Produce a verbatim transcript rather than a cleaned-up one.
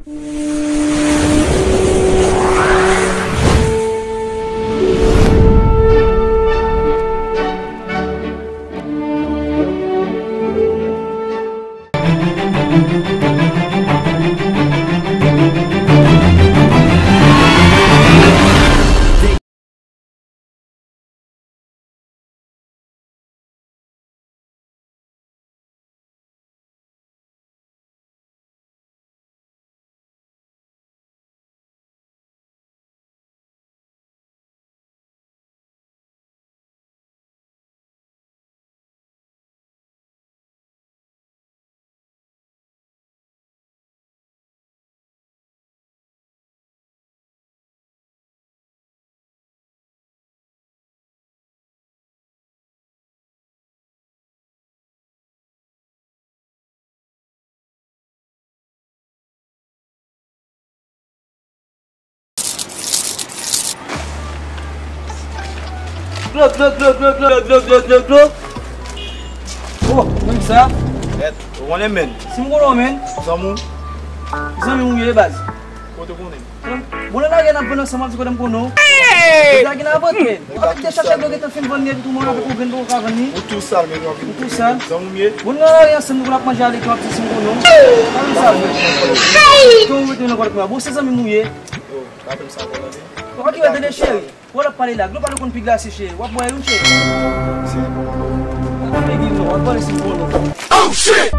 Glo, glo, glo. Oh, men sa. Èt, ou konnen, men. Si m konnen w, men. Zanmi w. Zanmi w ye, baz. Kote w konnen? Bon, lè lage n ap vann ansanm, ap di kote m konnen w. Hey! Lage n ap antre. Avèk de chachè dlo gentan fin vann li, epi tou mwen avèk ou grenn poko ka vann li. Ou tou sal, men nou ap vin. Ou tou sal. Zanmi w ye. Bon, nou lage ansanm, nou konn ap manje ale, epi w ap di si m konnen w. Pa vin sa vre. Hey! Tou mwen mete nan kòlèt mwen. Bon, se zanmi m ou ye. Yo, pa fè m sa ankò, tande. Bon, ok, tande, cheri. Wè l ap pale la. Dlo pa dwe konn pi glase, cheri. W ap bwè youn, cheri. Cheri. Ak figi nou, w ap pale si m konnen w. Oh, shit!